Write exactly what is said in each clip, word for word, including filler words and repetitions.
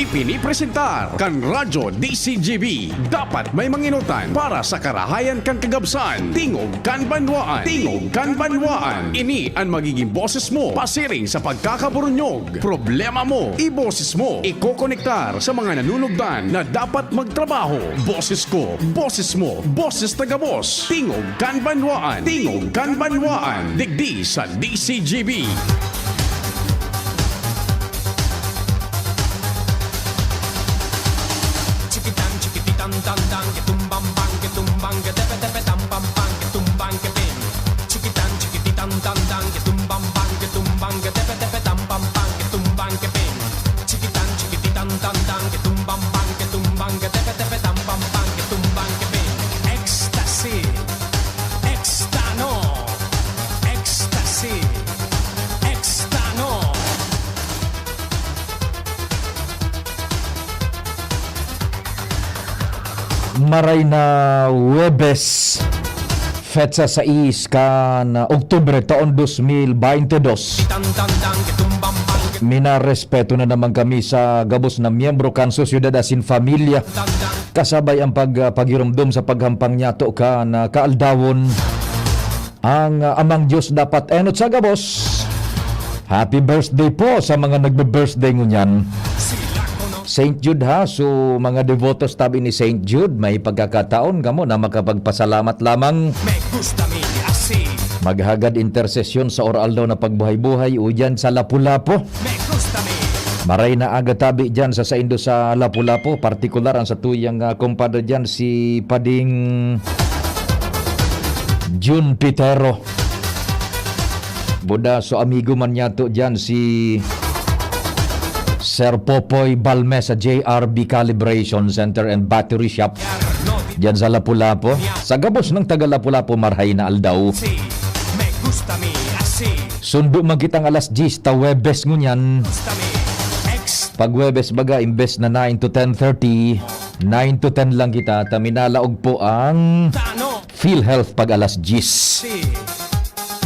Pinipresentar kan Radyo D C G B. Dapat may manginutan para sa karahayan kan kagabsan. Tingog kan banwaan. Tingog kan banwaan. Ini an magiging boses mo pasiring sa pagkakaburunyog. Problema mo, iboses mo. Ikokonektar sa mga nanunugdan na dapat magtrabaho. Boses ko, boses mo, boses na gabos. Tingog kan banwaan. Tingog kan banwaan. Digdi sa D C G B. Chikitan, chikititan, tan, tan, ke tumbang, bang, ke tumbang, ke tepe, tepe, tam, pam, pam, ke tumbang, ke ping. Chikitan, chikititan, tan, tan, ke tumbang, bang, ke tumbang, ke tepe, tepe, tam, pam, pam, ke tumbang, ke ping. Chikitan, chikititan, tan, tan, ke tumbang, bang, ke tumbang, ke tepe, tepe, tam, pam, pam, ke tumbang, ke ping. Ecstasy, Extano, Ecstasy, Extano. Maray na Huwebes, petsa sais kan Oktubre taon dos mil baynte dos. Minarespeto na naman kami sa gabos na miyembro kan sosyedad asin pamilya, kasabay ang pag-, paghiromdom sa paghampang niyato kan, ah, kaaldawon. Ang, ah, Amang Diyos dapat enot sa gabos. Happy birthday po sa mga nagbe-birthday ngunyan. Saint Jude ha, so mga devotos tabi ni Saint Jude, may pagkakataon kamo na makapagpasalamat lamang. Me gusta mi así. Maghagad intersesyon sa oral daw na pagbuhay-buhay o dyan sa Lapu-Lapu. Me gusta mi. Maray na aga tabi dyan sa saindo sa Lapu-Lapu, partikular ang sa tuyang, ah, kumpadre dyan, si Pading Jun Pitero. Buda, so amigo man niyato dyan, si Sir Popoy Balme sa J R B Calibration Center and Battery Shop. Dyan sa Lapu-Lapu. Sa gabos ng taga Lapu-Lapu, marhay na aldaw. Me gusta mi así. Sundo man kitang alas diyes ta Huwebes ngunyan. Gusta mi. Ex. Pag Huwebes baga, imbes na nine to ten thirty, nine to ten lang kita, ta minalaog po ang Tano. PhilHealth pag alas diyes. Si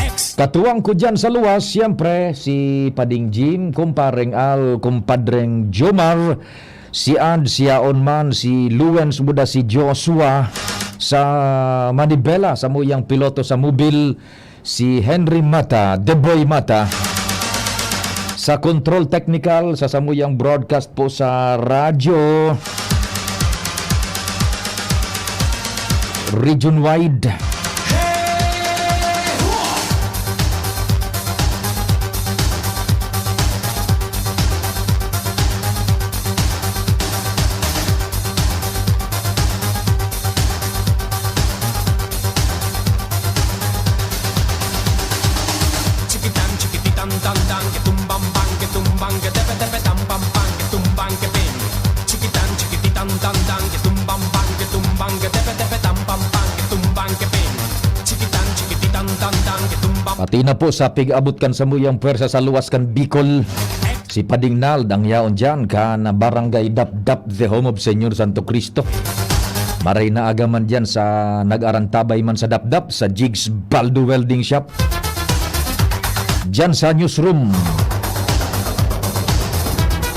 Ex. Katuwang ko dyan sa luwas, siyempre, si Pading Jim, Kumpareng Al, Kumpadreng Jomar, si Ad, si Yaon Man, si Luwens, buda si Joshua, sa manibela, samuyang piloto sa mobil, si Henry Mata, The Boy Mata. Sa control technical, sa samuyang broadcast po sa radyo, region wide. Chikitan, chikititan, tan, tan, ke tumbang, bang, ke tumbang, ke tepe, tepe, tam, pam, pam, ke tumbang, ke ping. Chikitan, chikititan, tan, tan, ke tumbang, bang, ke tumbang, ke tepe, tepe, tam, pam, pam, ke tumbang, ke ping. Chikitan, chikititan, tan, tan, ke tumbang. Pati na po sa pig-abot kan samuyang pwersa sa luwas kan Bicol. Si Pading Nald ang yaon dyan, kan Barangay Dapdap, the home of Señor Santo Cristo. Maray na aga man dyan sa nag-arantabay man sa Dapdap, sa Jigs Baldo Welding Shop. Dyan sa newsroom.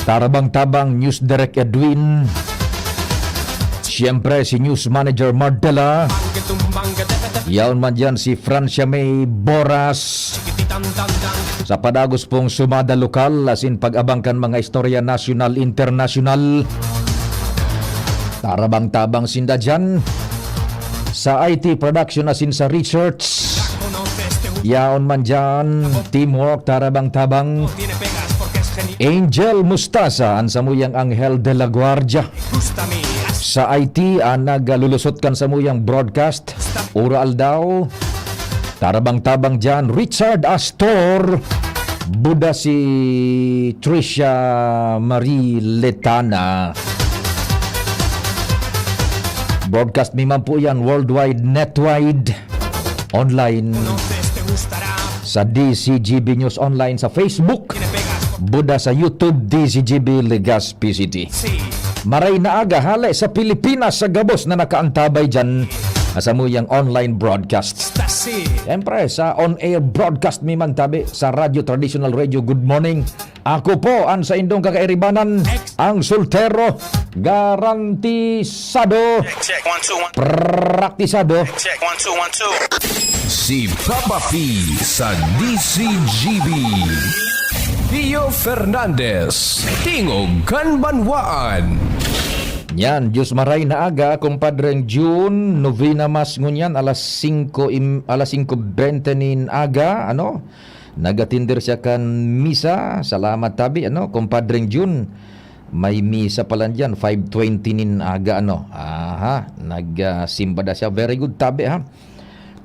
Tarabang-tabang, News Direct Edwin. Siyempre, si News Manager Mardela. Yaon man dyan si Francia May Boras. Sa padagos pong sumada lokal, asin pag-abang kan mga istorya nasyonal, internasyonal. Tarabang-tabang sinda dyan. Sa I T production asin sa research. Yaon man dyan, teamwork, tarabang-tabang. Angel Mustasa, an samuyang Angel de la Guardia. Sa I T, an naglulusot kan samuyang broadcast. Ura aldaw, tarabang-tabang dyan, Richard Astor, buda si Tricia Marie Letana. Broadcast mi man po yan, worldwide, netwide, online. Sa D C G B News Online sa Facebook, buda sa YouTube, D C G B Legazpi City. Maray na aga, hale sa Pilipinas, sa gabos na nakaantabay dyan. Sa muyang online broadcast. Siyempre, sa on-air broadcast mi man tabi sa Radyo Traditional Radio. Good morning. Ako po ang sa indong kakairibanan, ang soltero, garantisado, check, check, one, two, one. Praktisado. Check, one, two, one, two. Si Papa P sa D C G B. Pio Fernandez, Tingog kan Banwaan. Yan, Diyos maray na aga, kumpadreng June, novena mass ngunyan, alas singko im-, alas singko bente nin aga, ano? Nagatinder siya kan misa. Salamat tabi, ano, kumpadreng June. May misa pala diyan, five twenty nin aga, ano. Aha, nagsimba na siya. Very good tabi, ha.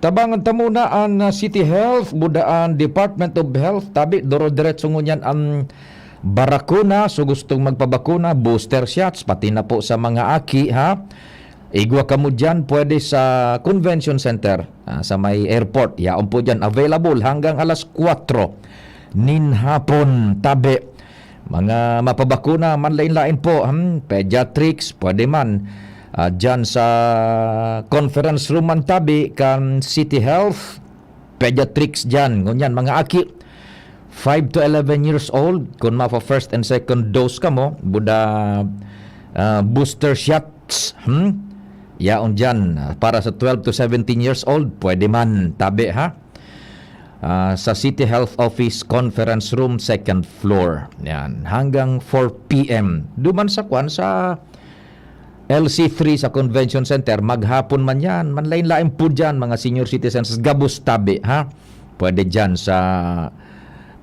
Tabangan ta muna an, ah, City Health, buda an Department of Health, tabi, doro-diretso ngunyan an barakuna. So, gustong magpabakuna, booster shots, pati na po sa mga aki, ha. Igwa kamo diyan, pwede sa Convention Center, ah, sa may airport. Yaon po diyan, available hanggang alas kwatro nin hapon, tabi. Mga mapabakuna, manlain-lain po, hmm, pediatrics, pwede man. Ah, diyan sa conference room man tabi kan City Health, pediatrics diyan. Ngunyan, mga aki, five to eleven years old, kung mafa first and second dose kamo, buda, ah, booster shots, hmm? Yaon diyan, ah, para sa twelve to seventeen years old, pwede man, tabi, ha? Ah, sa City Health Office Conference Room, second floor. Yan, hanggang four P M. Duman sa kwan, sa L C three sa Convention Center, maghapon man yan, manlain-lain po dyan, mga senior citizens, gabos tabi, ha? Pwede dyan sa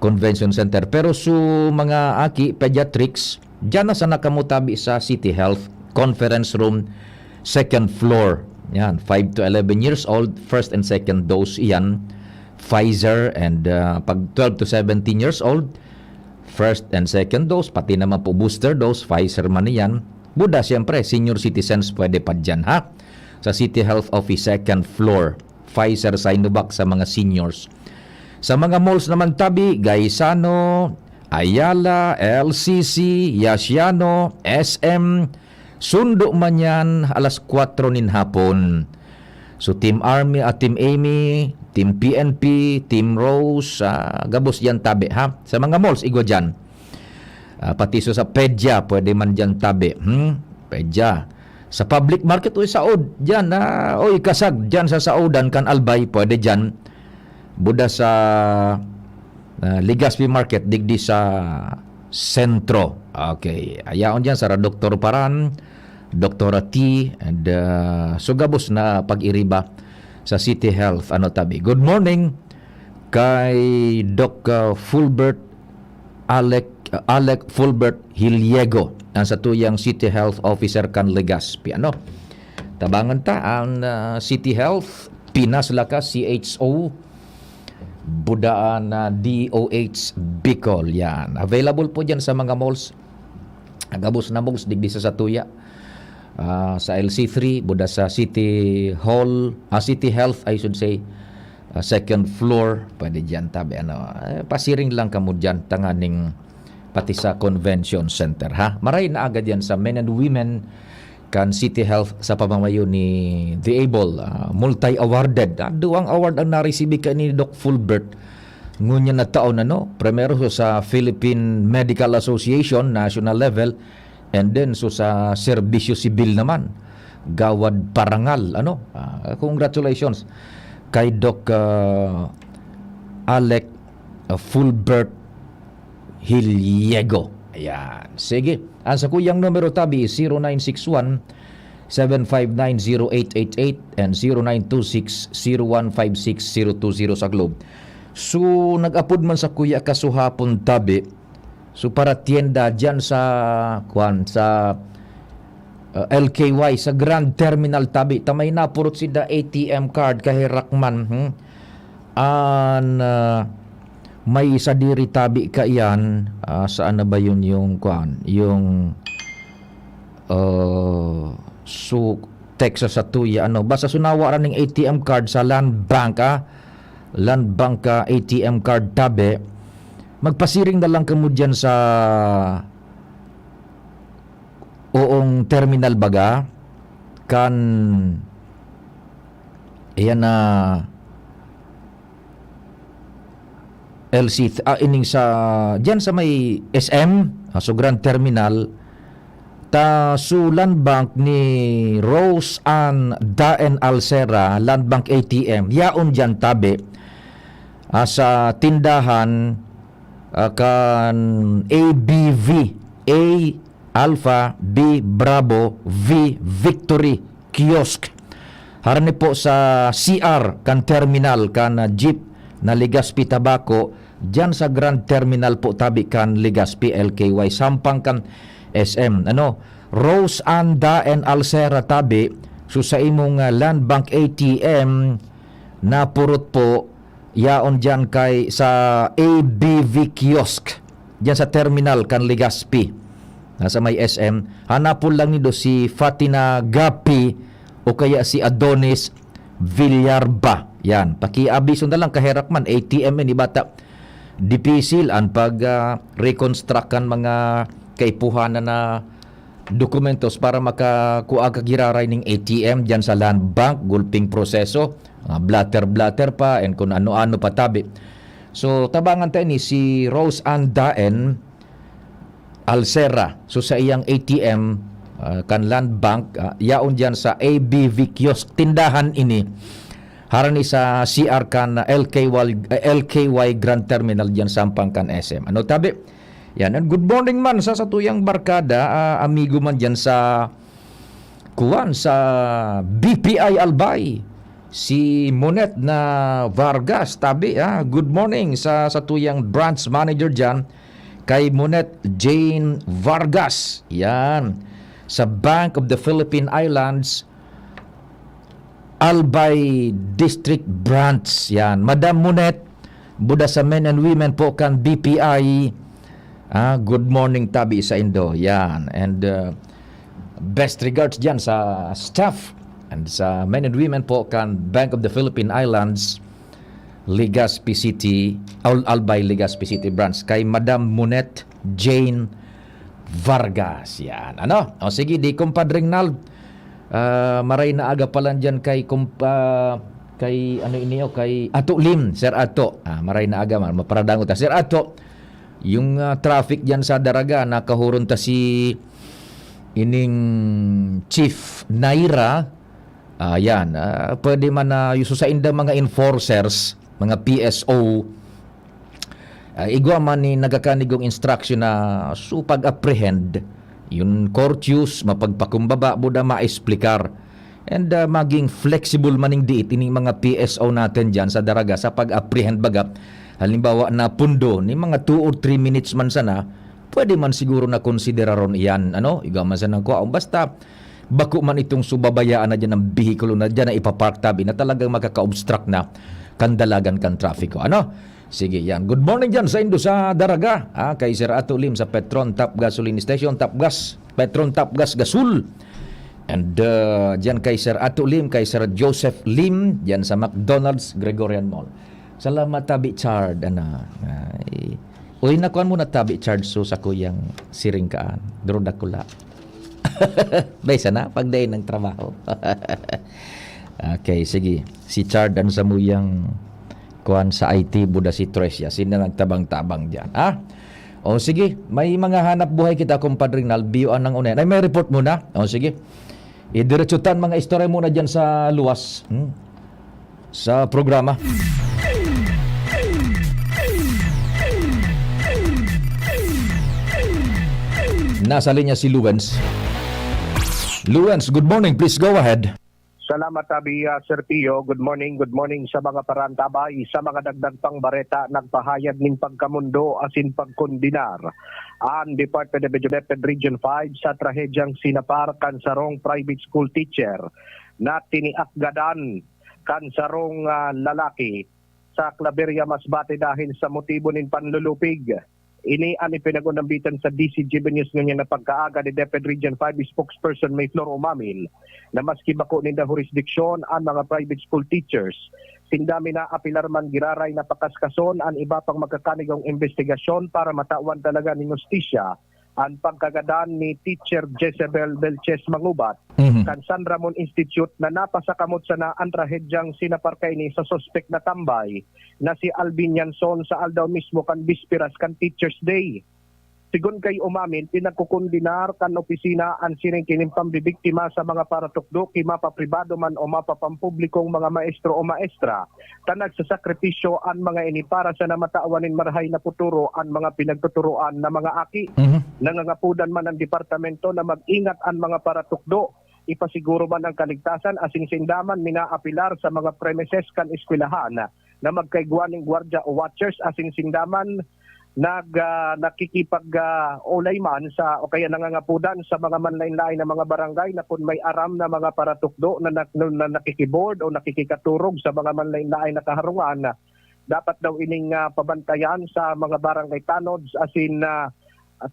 Convention Center. Pero su mga aki, pediatrics, dyan na sana kamo tabi sa City Health Conference Room, second floor. Yan, five to eleven years old, first and second dose iyan, Pfizer, and, ah, pag twelve to seventeen years old, first and second dose, pati naman po booster dose, Pfizer man iyan. Buda, siyempre, senior citizens pwede pa dyan, ha? Sa City Health Office, second floor, Pfizer, Sinovac sa mga seniors. Sa mga malls naman tabi, Gaisano, Ayala, L C C, Yasiano, S M, sundo man yan, alas kwatro nin hapon. So, Team Army at Team Amy, Team P N P, Team Rose, ah, gabos yan tabi, ha? Sa mga malls, igwa dyan. Ah, pati so sa Pedia, pwede man dyan tabi. Hmm? Pedia. Sa public market, uy, saod. Dyan, ah, uy, kasag. Dyan sa saodan kan Albay, pwede dyan. Buda sa, ah, Legazpi Market, digdi sa sentro. Okay. Ayaon dyan, sa Doktor Paran, Doktora T, and, ah, sugabos na pag-iriba sa City Health. Ano tabi? Good morning kay Doc, ah, Fulbert Alec, Alec Fulbert Hiliego, ang satuyang City Health Officer kan Legazpi. Ano? Tabangan ta ang, ah, City Health, Pinas Lakas, C H O, Budaan na D O H Bicol. Yan. Available po dyan sa mga malls. Gabos na malls, digdi sa satuya. Ah, sa L C three, buda sa City Hall, ah, City Health, I should say, ah, second floor, pwede dyan tabi, ano, eh, pasiring lang kamo dyan, tanganing pati sa Convention Center, ha? Maray na agad yan sa men and women kan City Health sa pamamayo ni The Able, ah, multi-awarded. Ah, duwang award ang naresibi ka ni Doc Fulbert. Ngunyan na taon, ano, primero sa Philippine Medical Association, national level, and then so sa serbisyo sibil naman, Gawad Parangal, ano, ah, congratulations kay Doc, ah, Alec, ah, Fulbert Hiliego. Ayan. Sige. Ang sakuyang numero tabi is zero nine six one, seven five nine, zero eight eight eight and zero nine two six, zero one five six, zero two zero sa Globe. So, nag-apod man sa kuya kasuhapon tabi. So, para tienda dyan sa, kwan, sa, uh, L K Y, sa Grand Terminal tabi. Ta may napurot sida A T M card, kaherak man, hmm? An, ah, may sadiri tabi kaiyan, ah, saan na ba yun yung, kwan, yung, ah, su-, Texas satuya, ano, basta sunawa ra ning A T M card sa Land Bank, ah, Land Bank, ah, A T M card tabi, magpasiring na lang kamo dyan sa oong terminal baga, kan Ayan na, L C, ah, ining sa, diyan sa may S M, ah, so Grand Terminal, ta so land bank ni Rose Ann Daen Alcera, Land Bank A T M, yaon diyan tabi, ah, sa tindahan, ah, kan A B V, A Alpha, B Bravo, V Victory Kiosk. Harani po sa C R kan terminal kan, ah, jeep na Legazpi Tabaco, diyan sa Grand Terminal po tabi kan Legazpi L K Y, sampang kan S M. Ano, Rose Ann Daen Alcera tabi, so sa imong, ah, Land Bank A T M, napurot po, yaon diyan kay sa A B V Kiosk, diyan sa terminal kan Legazpi, nasa may S M. Hanapon lang nindo si Fatina Gapi o kaya si Adonis Villarba. Yan, pakiabiso na lang, kaherak man, A T M ini, bata. Dipisil an pag, ah, reconstruct kan mga kaipuhanan na dokumentos para makakua ka giraray ning A T M diyan sa Land Bank, gulping proseso, mga blotter-blotter pa, and kung ano-ano pa tabi. So, tabangan tayo ni si Rose Ann Daen Alcera. So, sa iyang A T M, ah, kan Land Bank, ah, yaon diyan sa A B V Kiosk, tindahan ini. Harani sa C R kan L K Y, eh, L K Y Grand Terminal diyan sampang kan S M. Ano tabi? Yan. And good morning man sa satuyang barkada, ah, amigo man diyan sa, kuwan, sa B P I Albay. Si Monet na Vargas, tabi, ah. Good morning sa satuyang branch manager diyan, kay Monet Jane Vargas. Yan. Sa Bank of the Philippine Islands, Albay District Branch. Yan. Madam Monet, buda sa men and women po kan B P I. Ah, good morning tabi sa indo. Yan. And, uh, best regards diyan sa staff and sa men and women po kan Bank of the Philippine Islands, Legazpi City, Al-, Albay, Legazpi City Branch, kay Madam Monet Jane Vargas. Yan. Ano? O sige, di, Compadre Rinald, ah, maray na aga pa lang dyan kay Comp-, ah, kay, ano ini, o, kay Ato Lim, Sir Ato. Ah, maray na aga, ma-, maparadangot ta. Sir Ato, yung, ah, traffic dyan sa Daraga, nakahuron ta si ining Chief Naira. Ah, yan, ah, pwede man na yung sa indang mga enforcers, mga P S O, ah, igwa man ni nagakanigong instruction na so pag-apprehend, yun courteous, mapagpakumbaba, buda maexplikar. And, ah, maging flexible man ning diit ining mga P S O natin dyan sa Daraga sa pag-apprehend baga. Halimbawa, na pundo ni mga two or three minutes man sana, pwede man siguro na konsideraron iyan, ano? Igwa man sana ang kuwaon. Basta, bako man itong subabayaan na dyan ang bihikulo na dyan na ipapark tabi na talagang makaka-obstruct na kan dalagan kan trafiko. Ano? Sige, yan. Good morning dyan sa indo sa Daraga. Ah, kay Sir Ato Lim sa Petron Top Gasoline Station, Top Gas, Petron Top Gas Gasol. And, uh, dyan kay Sir Ato Lim, kay Sir Joseph Lim, dyan sa McDonald's Gregorian Mall. Salamat, Tabi Chard. Ano? Ay. Uy, nakuan mo na, Tabi Chard, so sa kuyang siring kaan. Duro dakula. Bay, sana, pagdain ng trabaho. Okay, sige. Si Chard, ano sa muyang kuan sa I T, buda si Trecia. Sino nagtabang-tabang dyan, ha? O sige, may mga hanap buhay kita, Compadre Rinald, biyoan ng unayan. Ay, may report muna. O sige. Idiretso tan mga istorya muna dyan sa luwas, hmm? Sa programa. Nasa linya si Luwens. Luwens, good morning. Please go ahead. Salamat, Tabi, ah, Sir Pio. Good morning, good morning sa mga parantabay. Sa mga dagdag pang bareta, nagpahayag nin pagkamondo asin pagkondenar an Department of Education Region five sa trahedyang sinapar kan sarong private school teacher na tiniakgadan kan sarong, ah, lalaki sa Claveria, Masbate dahil sa motibo nin panlulupig. Ini an ipinag-unambitan sa D C G B News ngunyan na pagkaaga ni DepEd Region five Spokesperson May Flor Umamin na maski bako ninda hurisdiksyon an mga private school teachers, sinda minaapilar man giraray na pakaskason an iba pang magkakanigong imbestigasyon para matawan talaga nin hustisya an pagkagadan ni Teacher Jezebel Belches Mangubat Mhm. kan San Ramon Institute na napasakamot sana an trahedyang sinapar kaini sa suspek na tambay na si Alvin Yanson sa aldaw mismo kan bisperas kan Teachers' Day. Sigon kay umamin, pinagkokondenar kan opisina an siring kining pambibiktima sa mga paratukdo ki mapapribado man o mapapampublikong mga maestro o maestra, ta nagsasakripisyo an mga ini para sana matawan nin marahay na futuro an mga pinagtuturoan na mga aki. Mhm. Nangangapodan man an departamento na mag-ingat an mga paratukdo, ipasiguro man an kaligtasan asin sinda man minaapelar sa mga premises kan eskwelahan na magkaigwa nin gwardya o watchers asin sinda man nag, ah, nakikipag, ah, olay man sa o kaya nangangapodan sa mga manlaen-laen na mga barangay na kun may aram na mga paratukdo na nak-, na nakikiboard o nakikikaturog sa mga manlaen-laen na kaharungan, dapat daw ining, ah, pabantayan sa mga barangay tanods asin, ah,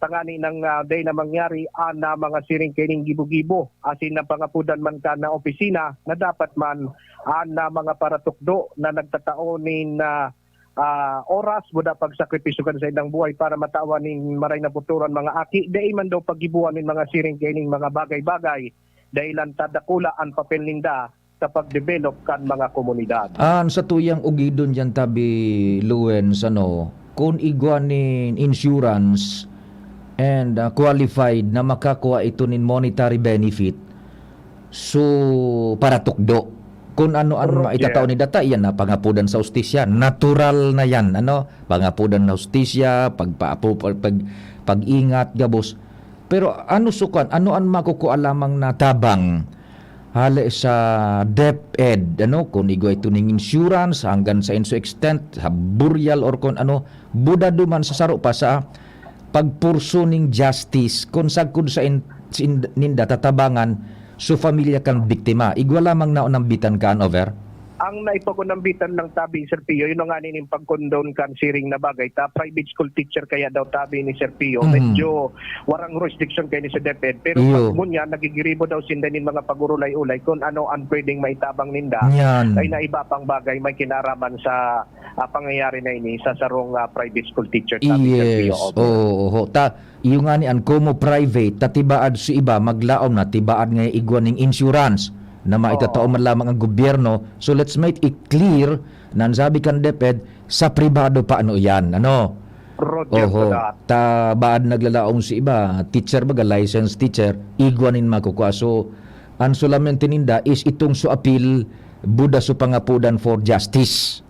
tangani nang, ah, dai na mangyari an, ah, mga siring kaining gibo-gibo asin napangapodan man kan na opisina na dapat man an, ah, mga paratukdo na nagtatao nin, ah, ah, oras, buda pagsakripisyo kan saindang buhay para matawan nin maray na futuro an mga aki, dai man daw paggibohan nin mga siring kaining mga bagay-bagay, dahilan ta dakula an papel ninda sa pagdevelop kan mga komunidad. An satuyang ugidon diyan, tabi, Lawrence, ano, kun igwa nin insurance and, ah, qualified na makakua ito nin monetary benefit, so, paratukdo. Kun ano an Roger. maitatao ni data, iyan na pangapodan sa hustisya. Natural na yan, ano? Pangapodan na hustisya, pagpaapo-, pag, pag, pag-ingat, gabos. Pero ano sukan, ano an makukua lamang na tabang hale sa DepEd, ano? Kun igwa ito ning insurance, hanggang sa inso extent, sa burial or kun ano, buda duman sa saro pa sa pagpursu ning justice kun sagkod sa in-, sin-, ninda tatabangan so pamilya kan biktima. Igwa lamang na unambitan ka an over? Ang naipagunambitan lang, tabi, Sir Pio, yun nga nin pag-condone kan siring na bagay. Ta private school teacher kaya daw, tabi ni Sir Pio. Mhm. Medyo warang jurisdiction kayo ni sa DepEd. Pero Iyo. pag ngunyan, nagigiribo daw sinda nin mga pag-urulay-ulay kung ano ang pwedeng maitabang ninda. Yan. Ay na iba pang bagay may kinaraman sa ah, pangyayari na ini sa sarong, ah, private school teacher, sabi sa Yes. P O. Oo, oho. Ta, iyo nga ni an komo private, ta tibaad sa iba, maglaom na, tibaad nga igwa ning insurance na maitatao Oo. man lamang ang gobyerno. So, let's make it clear na an sabi kan DepEd, sa pribado pa ano iyan, ano? Roger Oho. to that. Ta baad naglalaom sa iba, teacher baga, licensed teacher, igwa nin makukua. So, an solamente ninda is itong so apil, buda so pangapodan for justice.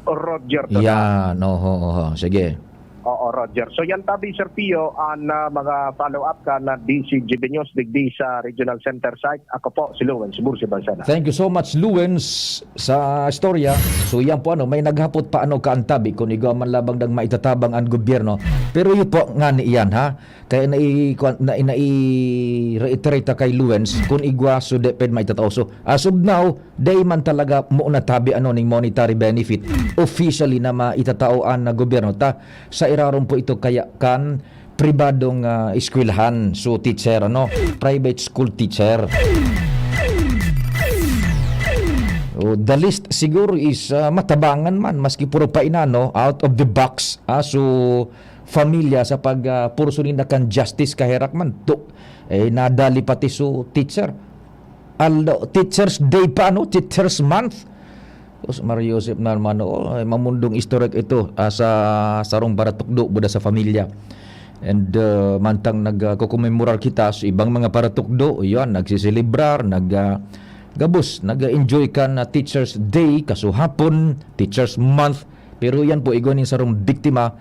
Roger to that. Yan, oho, oho. Sige. Oo, Roger. So yan tabi, Sir Pio, an, ah, mga follow-up kan D C G B News digdi sa Regional Center Site. Ako po si Lawrence Bursi Balsana. Thank you so much, Lawrence, sa istorya. So yan po, ano, may naghapot pa, ano, ka an tabi, kung igwa man labang nang maitatabang an gobyerno. Pero yun po nga ni iyan, ha? Kaya nai-, kwan-, nai-, nai-reiterate ta kay Luens, kun igwa, so DepEd maitatao. So, as of now, dai man talaga mo natabi ano ning monetary benefit officially na maitatao an gobyerno. Ta, sa irarom po ito kaya kan pribadong, ah, eskwelahan. So, teacher, ano, private school teacher. Oh, the least siguro is, ah, matabangan man, maski puro pa inano, out of the box. Ah, so, pamilya sa pag, ah, pursu ninda kan justice, kaherak man. To, eh, nadali pati so teacher. Aldo, Teacher's Day pa, ano? Teacher's Month. Tapos Mario Joseph na naman, oh, ay, mamundong istorya ito, ah, sa sarong paratukdo, buda sa pamilya. And, ah, mantang nag, ah, kukumemorar kita sa ibang mga paratukdo, yan, nagsiselebrar, nag, ah, gabos, nag-enjoy kan, ah, Teacher's Day, kasuhapon, Teacher's Month. Pero yan po, igwa nin sarong biktima,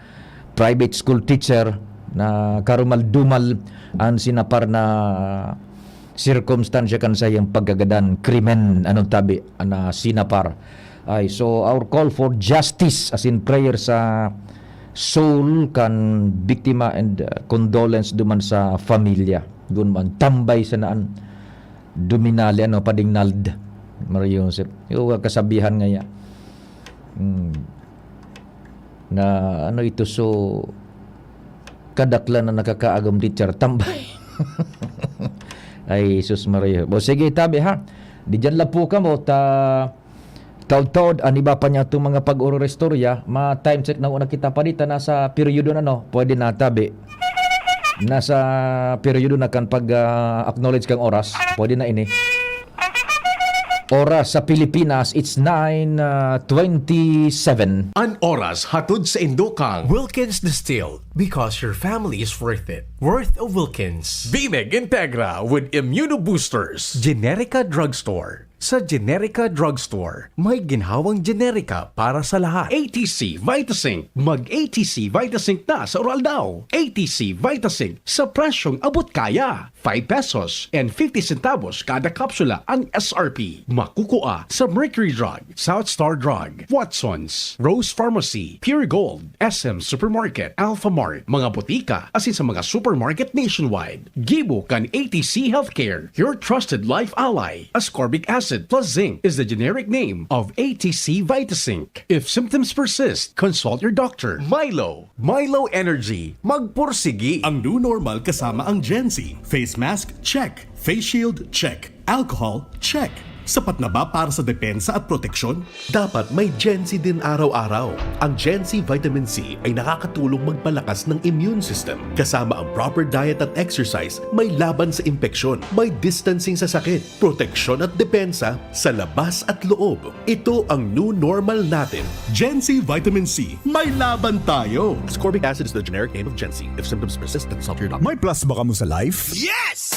private school teacher na karumal-dumal an sinapar na sirkumstansya kan saiyang pagkagadan, krimen, anong tabi, na sinapar. Ay, so, our call for justice, as in prayer sa soul kan biktima and, uh, condolence duman sa pamilya. Gun man, tambay sa naan, duminali, ano, padingnald, Mario Joseph. Yung kasabihan nga yan. Hmm. Na ano ito, so, kadaklan na nakakaagom, teacher, tambay. Ay, Jesus Maria. O, sige, tabi, ha? Di dyan lang po kamo, ta, taod-taod, an iba pa niya itong mga pag-ororestorya, ma-time check na una kita pa dito, nasa periodo na, no? Pwede na, tabi. Nasa peryodo na kan pag, ah, acknowledge kang oras. Pwede na ini. Oras sa Pilipinas, it's nine twenty-seven. An oras hatod sa indo kang Wilkins Distilled, because your family is worth it. Worth of Wilkins. Bimeg Integra with Immunoboosters. Generica Drugstore. Sa Generica Drugstore, may ginhawang Generica para sa lahat. A T C Vitasync. Mag A T C Vitasync na sa Uraldaw. A T C Vitasync sa presyong abot kaya. Five pesos and fifty centavos kada kapsula ang S R P. Makukua sa Mercury Drug, South Star Drug, Watson's, Rose Pharmacy, Pure Gold, S M Supermarket, Alphamart, mga botika, asin sa mga supermarket nationwide. Gibo kan A T C Healthcare, your trusted life ally. Ascorbic acid plus zinc is the generic name of A T C Vitasync. If symptoms persist, consult your doctor. Milo, Milo Energy, magpursigi. Ang new normal kasama ang Gen Z. Face mask, check. Face shield, check. Alcohol, check. Sapat na ba para sa depensa at proteksyon? Dapat may Gen Z din araw-araw. Ang Gen Z Vitamin C ay nakakatulong magpalakas ng immune system. Kasama ang proper diet at exercise, may laban sa impeksyon, may distancing sa sakit, proteksyon at depensa sa labas at loob. Ito ang new normal natin. Gen Z Vitamin C, may laban tayo! Ascorbic acid is the generic name of Gen Z. If symptoms persist, consult your doctor. May plus ba kamo sa life? Yes!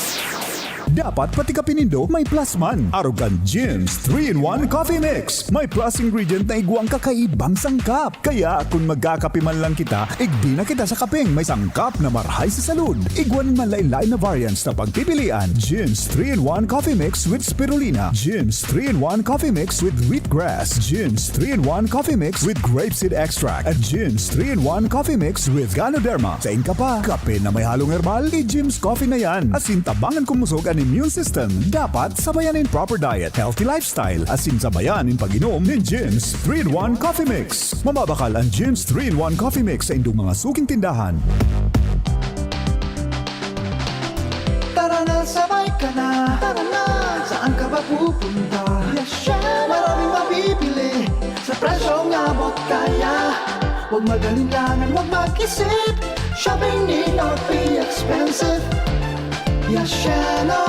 Dapat pati kape nindo may plus man. Arog kan Jim's three-in-one Coffee Mix. May plus ingredient na igwang kakaibang sangkap. Kaya kun magkakape man lang kita, igdi na kita sa kapeng may sangkap na marhay sa salud. Igwa nin manlain-lain na variants na pagpipilian. Jim's three-in-one Coffee Mix with Spirulina. Jim's three-in-one Coffee Mix with Wheatgrass. Jim's three-in-one Coffee Mix with Grapeseed Extract. At Jim's three-in-one Coffee Mix with Ganoderma. Sain ka pa? Kape na may halong herbal? I-Jim's Coffee na yan. Asin tabangan kumusog an immune system. Dapat sabayan nin proper diet, healthy lifestyle, asin sabayan nin pag-inom nin Jim's three-in-one Coffee Mix. Mababakal an Jim's three-in-one Coffee Mix sa indong mga suking tindahan. Tara na, sabay ka na. Tara na. Saan ka ba pupunta? Yes, syempre. Maraming mabibili sa presyong abot kaya. Huwag mag-alinlangan, huwag mag-isip. Shopping need not be expensive. Yes, Shano.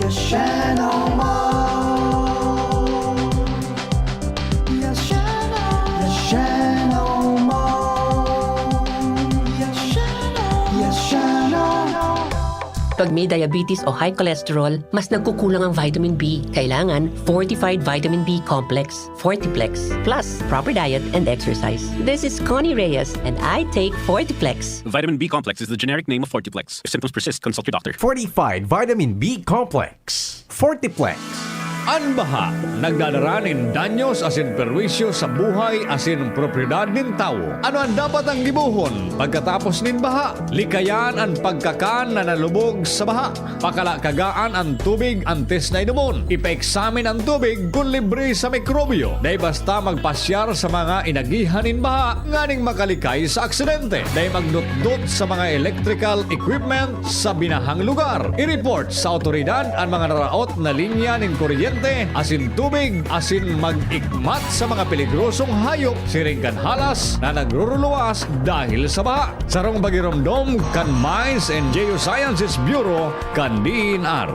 Yes, Shano Mall. Yes, Shano. Yes, Shano Mall. Yes, Shano. Yes, Shano. Pag may diabetes o high cholesterol, mas nagkukulang ang vitamin B. Kailangan fortified vitamin B complex, Fortiplex, plus proper diet and exercise. This is Connie Reyes, and I take Fortiplex. Vitamin B complex is the generic name of Fortiplex. If symptoms persist, consult your doctor. Fortified Vitamin B Complex. Fortiplex. An baha nagdadara nin danyos asin perwisyo sa buhay asin propiedad nin tawo. Ano an dapat ang gibohon pagkatapos nin baha? Likayan an pagkakan na nalubog sa baha. Pakalakagaan an tubig antes na inomon. Ipaeksamin an tubig kun libre sa mikrobyo. Dai basta magpasyar sa mga inagihan nin baha nganing makalikay sa aksidente. Dai magdotdot sa mga electrical equipment sa binahang lugar. I-report sa awtoridad an mga naraot na linya nin kuryente asin tubig asin mag-ikmat sa mga peligrosong hayop siring kan halas na nagruruluwas dahil sa baha. Sarong pagiromdom kan Mines and Geosciences Bureau kan D E N R.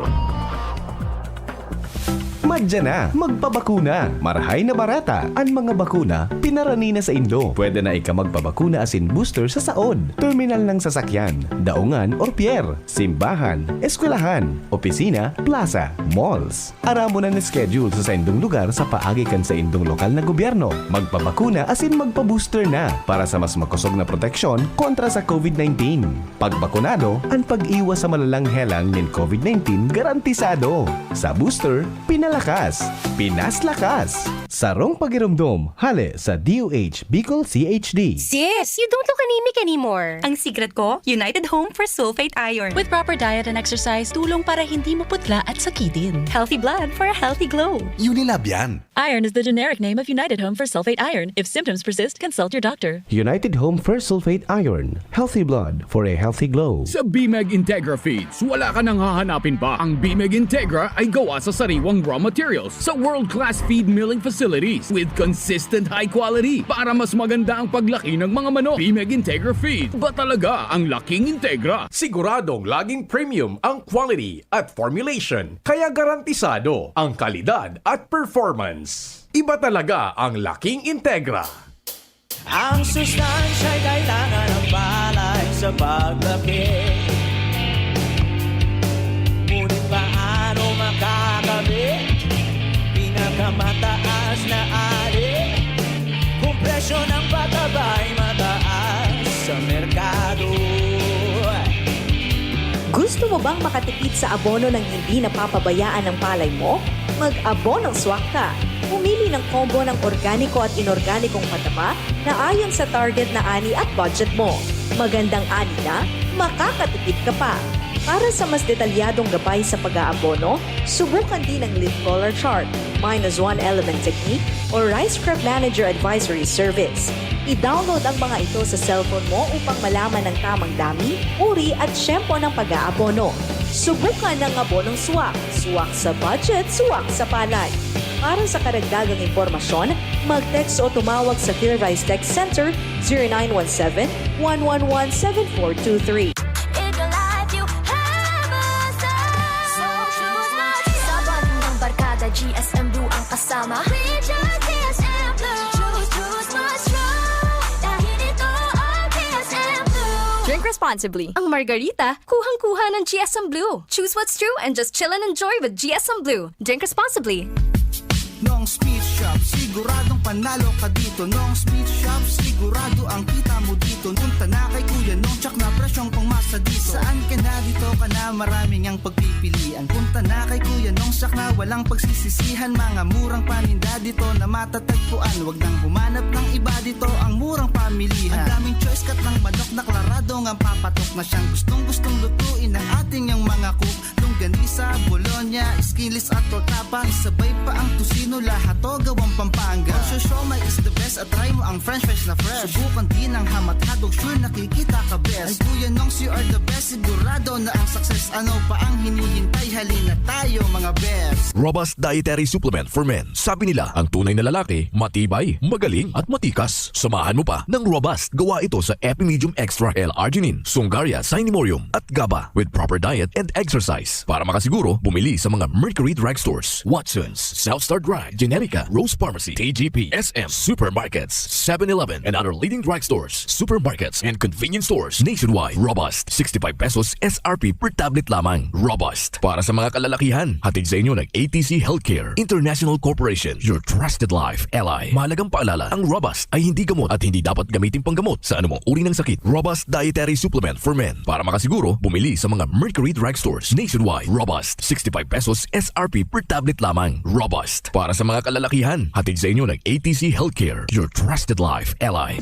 Madya na, magpabakuna. Marahay na bareta an mga bakuna, pinarani na saindo. Pwede na ika magpabakuna asin booster sa saod, terminal ng sasakyan, daungan or pier, simbahan, eskwelahan, opisina, plaza, malls. Aramon an schedule sa saindong lugar sa paagi kan saindong lokal na gobyerno. Magpabakuna asin magpa-booster na para sa mas makosog na proteksyon kontra sa COVID nineteen. Pag bakunado, an pag-iwas sa malalang helang nin COVID nineteen garantisado. Sa booster, pinalakas, pinaslakas. Sarong pagiromdom, hale sa D O H Bicol C H D. Sis, you don't look anemic anymore. Ang secret ko, United Home for Sulfate Iron. With proper diet and exercise, tulong para hindi maputla at sakitin. Healthy blood for a healthy glow. Unilab yan. Iron is the generic name of United Home for Sulfate Iron. If symptoms persist, consult your doctor. United Home for Sulfate Iron. Healthy blood for a healthy glow. Sa Bimeg Integra Feeds, wala ka nang hahanapin pa. Ang Bimeg Integra ay gawa sa sariwang raw materials sa world-class feed milling facilities with consistent high quality para mas maganda ang paglaki ng mga manok. Pimeg Integra Feed, iba talaga ang laking Integra. Siguradong laging premium ang quality at formulation, kaya garantisado ang kalidad at performance. Iba talaga ang laking Integra. Ang sustansya'y kailangan ng palay sa paglaki. Ngunit paano makakamit pinakamataas na ani kung presyo ng pataba'y mataas sa merkado? Gusto mo bang makatipid sa abono nang hindi napapabayaan ang palay mo? Mag-abonong swak ka. Pumili ng combo ng organiko at inorganikong pataba na ayon sa target na ani at budget mo. Magandang ani na, makakatipid ka pa. Para sa mas detalyadong gabay sa pag-aabono, subukan din ang leaf color chart, minus one element technique, o Rice Crop Manager Advisory Service. I-download ang mga ito sa cellphone mo upang malaman ang tamang dami, uri at tiyempo ng pag-aabono. Subukan ang abonong swak. Swak sa budget, swak sa palay. Para sa karagdagang impormasyon, mag-text o tumawag sa Philrice Tech Center, zero nine one seven, one one one, seven four two three. In your life, you have a soul. So choose my Sa bonding ng barkada, G S M Blue ang kasama. We just G S M Blue. Choose, choose my strong. Dahil ito ang G S M Blue. Drink responsibly. Ang margarita, kuhang-kuha ng G S M Blue. Choose what's true and just chill and enjoy with G S M Blue. Drink responsibly. Nong's Meat Shop, siguradong panalo ka dito. Nong's Meat Shop, sigurado ang kita mo dito. Punta na kay Kuya Nong, tsak na presyong pangmasa dito. Saan ka na, dito ka na, maraming ang pagpipilian. Punta na kay Kuya Nong, tsak na walang pagsisisihan. Mga murang paninda dito na matatagpuan. Wag nang humanap ng iba, dito ang murang pamilihan. Ang daming choice, cut ng manok na klaradong ang papatok na siyang gustong-gustong lutuin ng ating yang mga cook. Longganisa, bologna, skinless at tortapa. Isabay pa ang tocino, lahat to gawang Pampanga. Ang siomai is the best at try mo ang french fries na fresh. Subukan din ang ham at hotdog, sure nakikita ka best. Ay Kuya Nongs, you are the best, sigurado na ang success. Ano pa ang hinihintay? Halina tayo mga best. Robust Dietary Supplement for Men. Sabi nila, ang tunay na lalaki, matibay, magaling, at matikas. Samahan mo pa ng Robust. Gawa ito sa Epimedium Extra L-arginine, Sungaria Cinnamomum, at GABA with proper diet and exercise. Para makasiguro, bumili sa mga Mercury Drugstores, Watsons, South Star Drug, Generica, Rose Pharmacy, T G P, S M, supermarkets, Seven Eleven, and other leading drugstores, supermarkets, and convenience stores nationwide. Robust, sixty-five pesos S R P per tablet lamang. Robust. Para sa mga kalalakihan, hatid sa inyo ng A T C Healthcare International Corporation, your trusted life ally. Mahalagang paalala, ang Robust ay hindi gamot at hindi dapat gamitin panggamot sa anumang uri ng sakit. Robust Dietary Supplement for Men. Para makasiguro, bumili sa mga Mercury Drugstores nationwide. Robust, sixty-five pesos S R P per tablet lamang. Robust. Para sa mga kalalakihan, hatid sa inyo ng A T C Healthcare, your trusted life ally.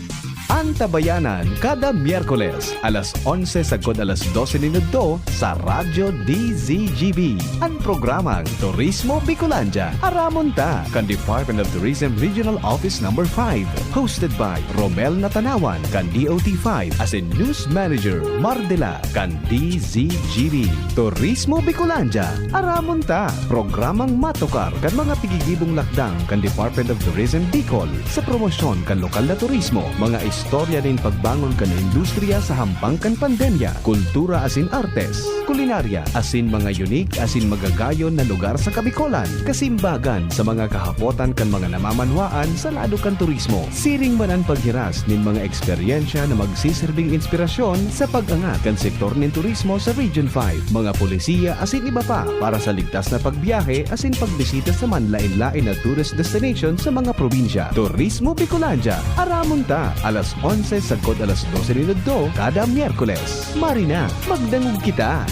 Antabayanan kada Miyerkules, alas onse sagkod alas dose nin udto sa Radyo D Z G B, an programang Turismo Bicolandia. Aramon ta kan Department of Tourism Regional Office Number five, hosted by Romel Natanawan kan D O T five asin News Manager Mardela kan D Z G B. Turismo Bicolandia, aramon ta! Programang matukar kan mga pigigibong lakdang kan Department of Tourism Bicol sa promosyon kan lokal na turismo, mga istorya nin pagbangon kan industriya sa hampang kan pandemya, kultura asin artes, kulinarya, asin mga unique asin magagayon na lugar sa Kabicolan, kasimbagan sa mga kahapotan kan mga namamanwaan sa lado kan turismo. Siring man an paghiras nin mga eksperyensya na magsiserbing inspirasyon sa pag-angat kan sektor nin turismo sa Region five, mga polisiya asin iba pa para sa ligtas na pagbiyahe asin pagbisita sa manlaen-laen na tourist destination sa mga probinsya. Turismo Bicolandia, aramon ta, alas onse sagkod alas dose nin udto kada Miyerkules. Mari na, magdangog kita!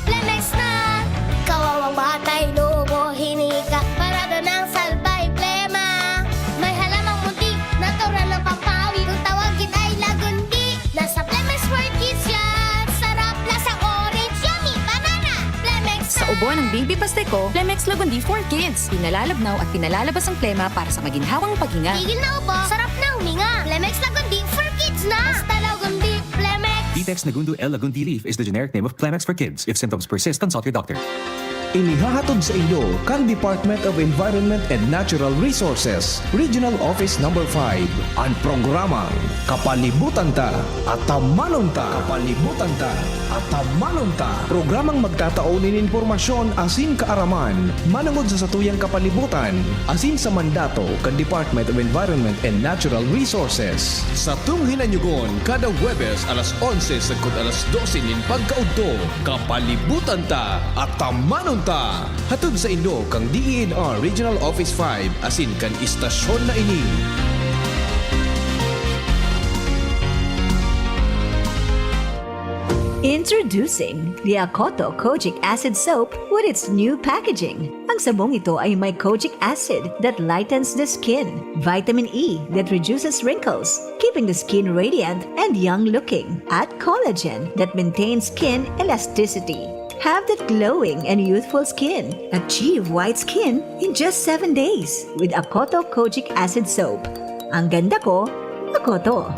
Lemex na! Kawawang batay lobo, hinika, parado ng salbay plema. May halamang munti, natural ng pampawi. Kung tawagin ay lagundi, nasa Plemex for Kids yan. Sarap, lasa orange, yummy, banana. Plemex Sa na! Ubo ng Baby Pasteco, Plemex Lagundi for Kids. Pinalalabnaw at pinalalabas ang plema para sa maginhawang paghinga. Tigil na ubo, sarap na huminga. Plemex Lagundi for Kids na! Basta Lagundi, Plemex! Ditex Nagundu L Lagundi leaf is the generic name of Plemex for Kids. If symptoms persist, consult your doctor. Inihahatod sa inyo kan Department of Environment and Natural Resources, Regional Office Number five, an programang Kapalibutan Ta, Atamanon Ta. Kapalibutan Ta, Atamanon Ta. Programang magtatao nin impormasyon asin kaaraman manongod sa satuyang kapalibutan asin sa mandato kan Department of Environment and Natural Resources. Satong hinanyugon kada Huwebes alas onse sagkod alas dose nin pagkaudto. Kapalibutan Ta, Atamanon Ta! Hatod sa inyo kan D E N R Regional Office five asin kan istasyon na ini. Introducing the Akoto Kojic Acid Soap with its new packaging. Ang sabong ito ay may kojic acid that lightens the skin, vitamin E that reduces wrinkles, keeping the skin radiant and young looking, at collagen that maintains skin elasticity. Have that glowing and youthful skin. Achieve white skin in just seven days with Akoto Kojic Acid Soap. Ang ganda ko, Akoto.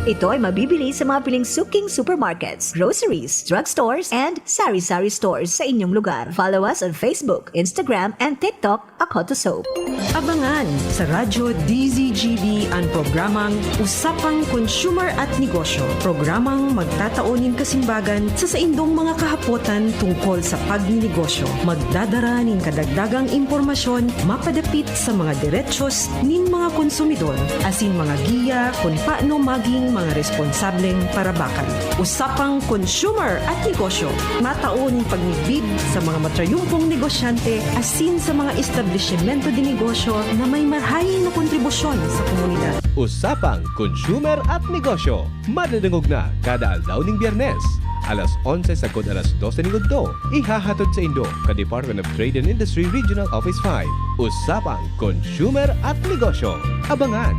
Ito ay mabibili sa mga piling suking supermarkets, groceries, drugstores, and sari-sari stores sa inyong lugar. Follow us on Facebook, Instagram, and TikTok, Akoto Soap. Abangan sa Radyo D Z G B an programang Usapang Consumer at Negosyo, programang magtatao nin kasimbagan sa saindong mga kahapotan tungkol sa pagninegosyo. Magdadara nin kadagdagang impormasyon mapadapit sa mga derechos nin mga konsumidor asin mga giya kun paano maging mga responsableng parabakan. Usapang Consumer at Negosyo, matao nin pagmidbid sa mga matrayumpong negosyante asin sa mga establisimento de negosyo na may marhay na kontribusyon sa komunidad. Usapang Consumer at Negosyo, madadangog na kada aldaw ning Biyernes, alas onse sagkod alas dose ning udto. Ihahatod sa indo kan Department of Trade and Industry Regional Office five. Usapang Consumer at Negosyo. Abangan!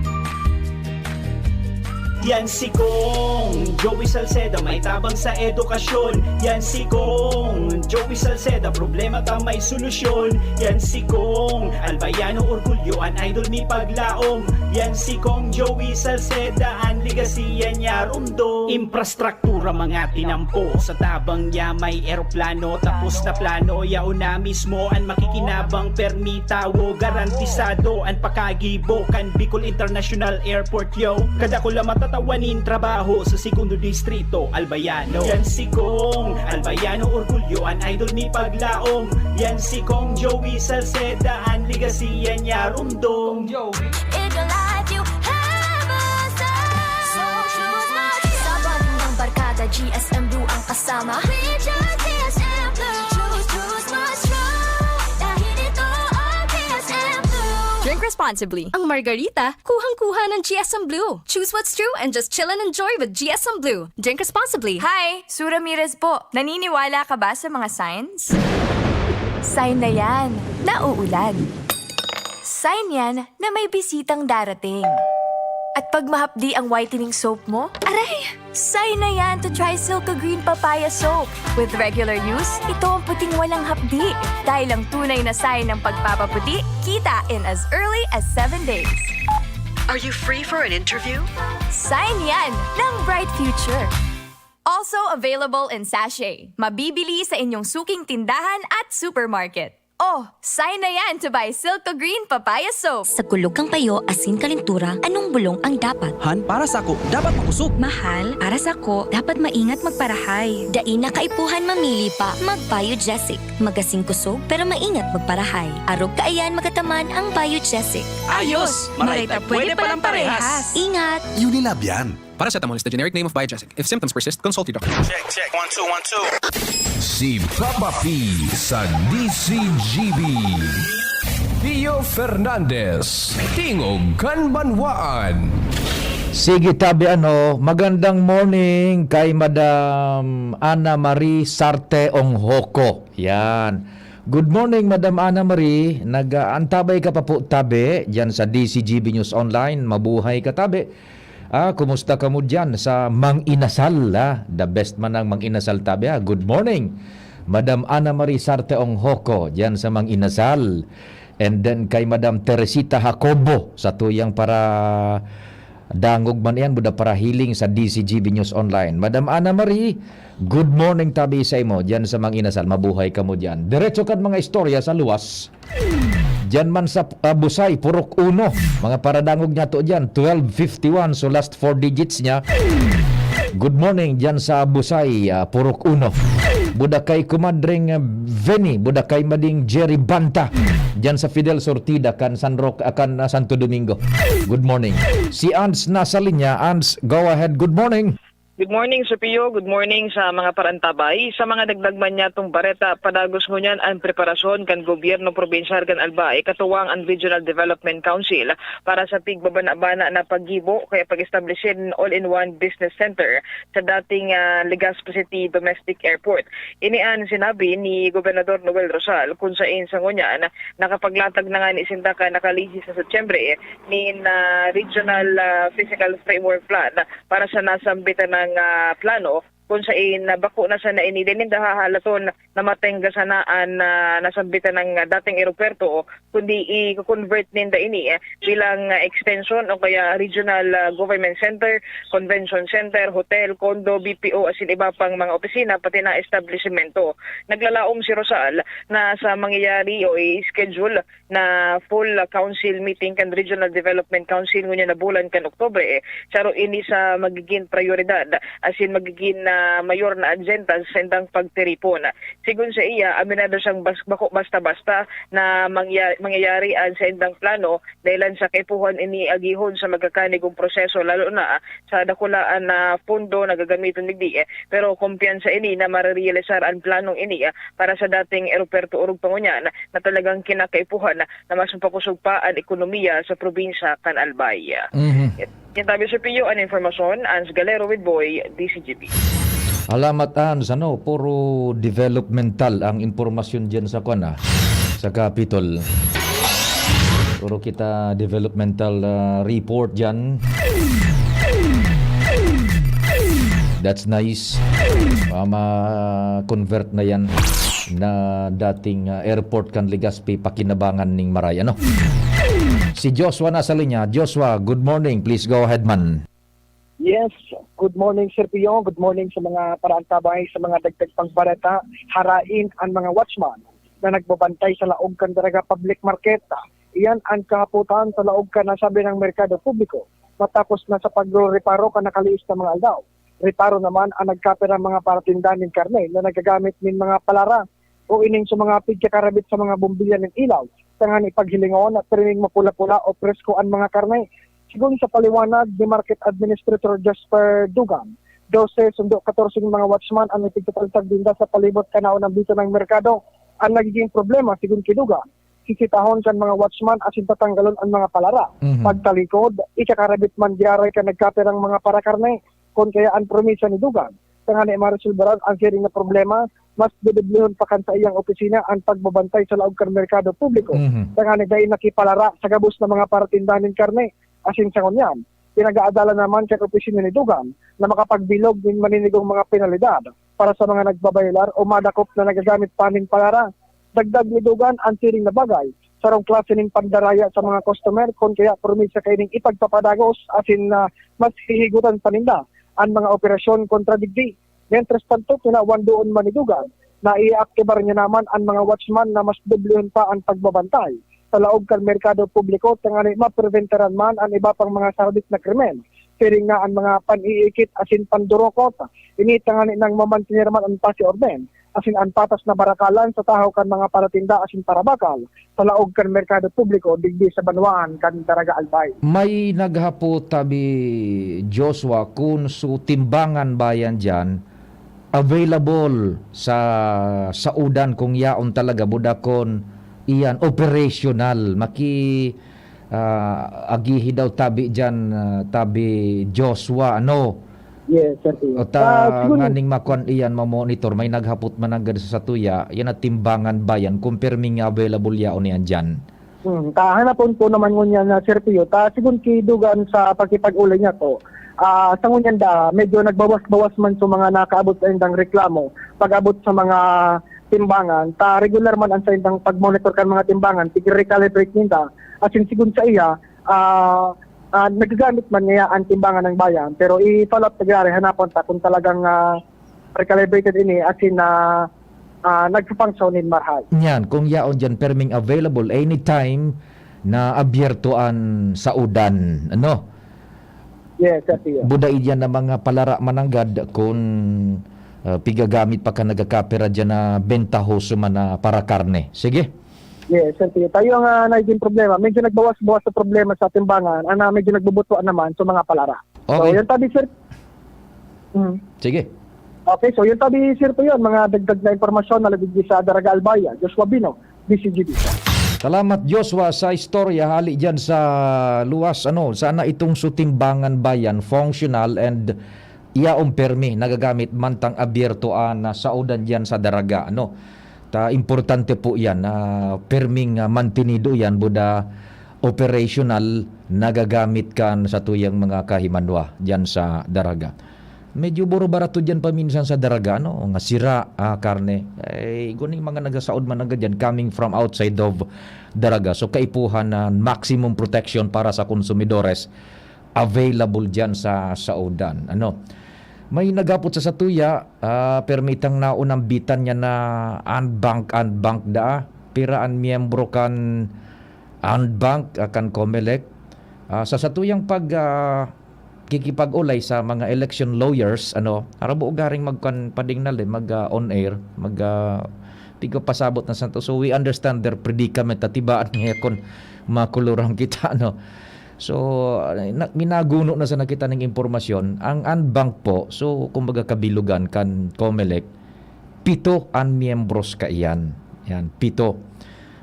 Yan si Kong Joey Salceda, may tabang sa edukasyon. Yan si Kong Joey Salceda, problema ta may solusyon. Yan si Kong Albayano Orgulyo, an idol mi paglaom. Yan si Kong Joey Salceda, an legacy yan niya rumdom. Infrastruktura mga tinampo, sa tabang niya may eroplano. Tapos na plano, yaon na mismo an makikinabang. Permi tawo, garantisado an pakagibo kan Bicol International Airport. Yo, kadakula matatawan nin trabaho sa segundo distrito, Albayano. Yan si Kong Albayano Orgulyo, an idol mi paglaom. Yan si Kong Joey Salceda, an legacy yan niya rumdom. Joey. In your life you have a star. So choose my Sabon ng barkada, G S M Blue ang kasama. We choose G S M Blue. Choose, choose what's true. Dahil ito ang G S M Blue. Drink responsibly. Ang Margarita, kuhang-kuha ng G S M Blue. Choose what's true and just chill and enjoy with G S M Blue. Drink responsibly. Hi! Sue Ramirez po. Naniniwala ka ba sa mga signs? Sign na yan na uulan. Sign yan na may bisitang darating. At pag mahapdi ang whitening soap mo, aray! Sign na yan to try Silka Green Papaya Soap. With regular use, ito ang puting walang hapdi. Dahil ang tunay na sign ng pagpapaputi, kita in as early as seven days. Are you free for an interview? Sign yan ng bright future. Also available in sachet. Mabibili sa inyong suking tindahan at supermarket. Oh, sign na yan to buy Silka Green Papaya Soap. Sa kulog kan payo asin kalintura, anong bulong ang dapat? Han, para sako, dapat makosog. Mahal, para sako, dapat maingat magparahay. Dai na kaipuhan mamili pa. Mag-Biogesic. Magasin kusog, pero maingat magparahay. Arog kaiyan magataman ang Biogesic. Ayos! Maray ta pwede palang parehas. Ingat! Unilab yan. Paracetamol is the generic name of Biogesic. If symptoms persist, consult your doctor. Check, check. One, two, one, two. Si Papa P sa D C G B. Pio Fernandez, Tingog kan Banwaan. Sige, tabi ano, magandang morning kay Madam Ana Marie Sarte Onghoko. Yan. Good morning, Madam Ana Marie. Nag-aantabay ka pa po, tabi, dyan sa D C G B News Online. Mabuhay ka, tabi. Ah, kumusta kamo diyan sa Mang Inasal, ah? The best man ang Mang Inasal, tabi, ah. Good morning, Madam Ana Marie Sarte Onghoko, diyan sa Mang Inasal. And then kay Madam Teresita Jacobo, sa tuyang para Dangog man iyan, buda parahiling sa D C G B News Online. Madam Ana Marie, good morning tabi sa imo, diyan sa Mang Inasal. Mabuhay kamo diyan. Diretso kan mga istorya sa luwas. Diyan man sa, ah, Busay, Purok Uno. Mga paradangog niya to diyan, twelve fifty-one. So last four digits niya. Good morning diyan sa Busay, ah, Purok Uno. Buda kay Kumadring, ah, Veni, buda kay Mading Jerry Banta. Diyan sa Fidel Sortida, kan San Roque, ah, kan, ah, Santo Domingo. Good morning. Si Ans nasa linya. Ans, go ahead. Good morning. Good morning, Sir Pio. Good morning sa mga parantabay. Sa mga dagdag man niyatong bareta, padagos ngunyan an preparasyon kan gobyerno probinsyal kan Albay, katuwang an Regional Development Council, para sa pigbabana-bana na paggibo kaya pag-establish nin all-in-one business center sa dating, ah, Legazpi City Domestic Airport. Ini an sinabi ni Gobernador Noel Rosal, kun saen sa ngunyan nakapaglatag na ngani sinda kan nakalihis na Setyembre nin, ah, Regional, ah, Physical Framework Plan para sa nasambitan ng, ah, plano, kun saen na bako na sana ini dai ninda hahalaton na matengga sana an, ah, nasambitan ng, ah, dating eropuwerto, kundi i-convert ninda ini, eh, bilang, ah, extension o kaya regional, ah, government center, convention center, hotel, condo, B P O, asin iba pang mga opisina, pati na establisimento. Naglalaom si Rosal na sa mangyayari o i-schedule na full, ah, council meeting kan Regional Development Council ngunyan na bulan kan Oktubre, eh, saro ini sa magigin prayoridad, asin magigin, ah, mayor na agenda sa saindang pagtiripon. Sigon saiya, aminado siyang bas-, bako basta-basta na mangya-, mangyayari an saindang plano, dahelan sa kaipuhan ini agihon sa magkakanigong proseso, lalo na sa dakulaan na pondo na gagamiton digdi, eh. Pero kumpiyansa ini na marerealisar an planong ini, ah, para sa dating eropuwerto orog pa ngunyan na talagang kinakaipuhan na mas mapakosog pa an ekonomiya sa probinsya kan Albay. Mhm. Yan tabi, Sir Pio, an impormasyon, Ans Galero with Boy, D C G P. Salamat, Ans. Ano, puro developmental ang impormasyon diyan sa kwan, ah, sa Capitol. Puro kita developmental, ah, report diyan. That's nice. Ah, ma-convert na yan na dating, ah, airport kan Legazpi, pakinabangan ning maray. Ano? Si Joshua nasa linya. Joshua, good morning. Please go ahead, man. Yes, good morning, Sir Pio. Good morning sa mga paraantabay, sa mga dagdag pang bareta. Harain an mga watchman na nagbabantay sa laog kan Daraga Public Market. Iyan an kahapotan sa laog kan nasabing merkado publiko matapos na sa pagrereparo kan nakaliis na mga aldaw. Reparo naman an nagkapirang mga paratinda nin karne na nagagamit nin mga palara o ining sa mga pigkakarabit sa mga bombilya nin ilaw, tanganing paghilingon na pirming mapula-pula o presko an mga karne. Sigon sa paliwanag ni Market Administrator Jasper Dugan, dose sundo katorse mga watchman an ipigtatalsag dinda sa palibot kan naunang bito ng merkado. An nagiging problema, sigon ki Dugan, sisitahon kan mga watchman asin tatanggalon an mga palara. Mhm. Pagtalikod, ikakarabit man diyaray kan nagkapirang mga parakarne, kun kaya an promesa ni Dugan, tanganing maresolbaran an siring na problema, mas dudublihon pa kan saiyang opisina an pagbabantay sa laog kan merkado publiko, Mhm. tanganing dai nakipalara sa gabos na mga paratinda nin karne. Asin sa ngunyan, pinag-aadalan naman kan opisina ni Dugan na makapagbilog nin maninigong mga penalidad para sa mga nagbabayolar o madakop na nagagamit pa nin palara. Dagdag ni Dugan, an siring na bagay, sarong klase nin pandaraya sa mga customer, kun kaya promesa kaining ipagpapadagos asin, ah, mas hihigutan pa ninda an mga operasyon kontra digdi. Mientras tanto, kinawan doon man ni Dugan na i-aaktibar niya naman an mga watchman na mas dublihon pa an pagbabantay sa laog kan merkado publiko tanganing mapreventaran man an iba pang mga saradik na krimen, siring na an mga pan-iikit asin pandurokot. Ini tanganing mamantener man an pasi orden asin an patas na barakalan sa tahaw kan mga paratinda asin parabakal sa laog kan merkado publiko digdi sa banwaan kan Daraga Albay. May naghapot tabi, Joshua, kun su timbangan ba yan diyan available sa saudan, kung yaon talaga, budakon iyan operational, maki, ah, agihi daw tabi diyan, ah, tabi Joshua, ano? Yes, sir. O ta, Ah, siguro nganing makuan iyan, ma-monitor, may naghapot man nanggad sa satuya, yan at timbangan ba yan, kung pirming available yaon yan diyan? Hmm, ta hanapon po naman ngunyan na, Sir Pio. Ta sigon ki Dugan sa pakipag-ulay niya po, ah, sa ngunyan da, medyo nagbawas-bawas man sa mga nakaabot sa indang reklamo. Pag-abot sa mga timbangan, ta regular man ang sa indang pag-monitor kan mga timbangan, tigre-recalibrate ninda. Asin sigon sa iya, ah, Ah, nagagamit man niya ang timbangan ng bayan, pero i-follow up ta giraray, hanapon ta kung talagang, ah, recalibrated ini, as in, ah, ah, nagpapangsawnin marhay. Yan, kung yaon dyan, perming available anytime na abyerto an saudan, ano? Yes, sir, tiyo. Buda iyan na mga palara mananggad kun, ah, pigagamit pa kan nagkakapira diyan na bentahoso man na para karne. Sige. Yes, sir, tiyo. Tayo nga naging problema. Medyo nagbawas-bawas sa problema sa timbangan. Ana, medyo nagbubutuan naman sa mga palara. So, Okay. yan tabi, sir. Mm. Sige. Okay, so yun tabi, sir, po yun. Mga dagdag na impormasyon na lagid sa Daraga Albaya, Joshua Bino, D C G B. Salamat, Joshua, sa istorya hali diyan sa luwas, ano, sana itong sutimbangan bayan, functional and yaon permi, nagagamit mantang abyerto an, ah, saudan diyan sa Daraga, ano. Ta importante po yan na perming, ah, mantenido yan, buda operational, nagagamit kan satuyang mga kahimanwa diyan sa Daraga. Medyo buro-barato diyan paminsan sa Daraga, ano, nga sira, ah, karne. Eh, igwa ning mga nagasaod man agad diyan, coming from outside of Daraga. So, kaipuhan na maximum protection para sa konsumidores available diyan sa saodan, ano. May naghapot sa satuya, ah, permitang naunambitan niya na unbank, unbank daa. Pira an miyembro kan unbank, ah, kan Comelec? Ah, sa satuyang pag, ah, kikipag-olay sa mga election lawyers, ano, harabo garing magkuan, padingnal, eh, mag, ah, on air, mag, ah, di ko pasabot na santo. So, we understand their predicament, ta tibaan niya kun makulurang kita, no? So, na, minaguno na sana kita ning impormasyon. Ang unbank po, so, kumbaga, kabilogan kan Comelec, pito an miyembros kaiyan. Yan, pito.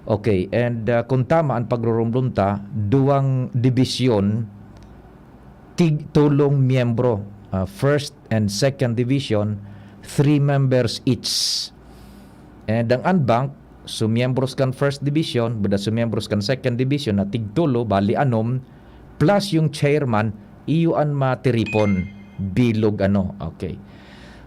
Okay, and, ah, kung tama ang pagrurumdom ta, duwang dibisyon, tig-tolong miyembro. Ah, first and second division, three members each. And ang unbank, so miyembros kan first division, buda so miyembros kan second division na tig-tolo, bali anom, plus yung chairman, iyo an matiripon, bilog ano. Okay.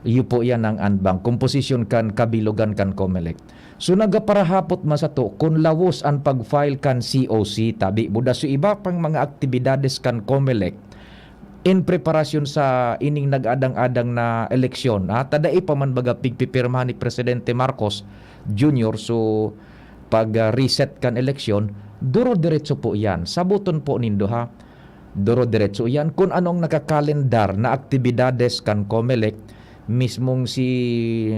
Iyo po yan ang unbank, komposisyon kan kabilogan kan Comelec. So, nagaparahapot man sato kun lawos an pag-file kan C O C, tabi buda so iba pang mga aktibidades kan Comelec in preparasyon sa ining nag-adang-adang na eleksyon, ha? Ta dai pa man baga pigpipirmahan ni Presidente Marcos Junior, so pag, ah, reset kan eleksyon, duro-diretso po iyan. Saboton po nindo, ha? Duro-diretso iyan kun ano ang nakakalendar na aktibidades kan Comelec, mismong si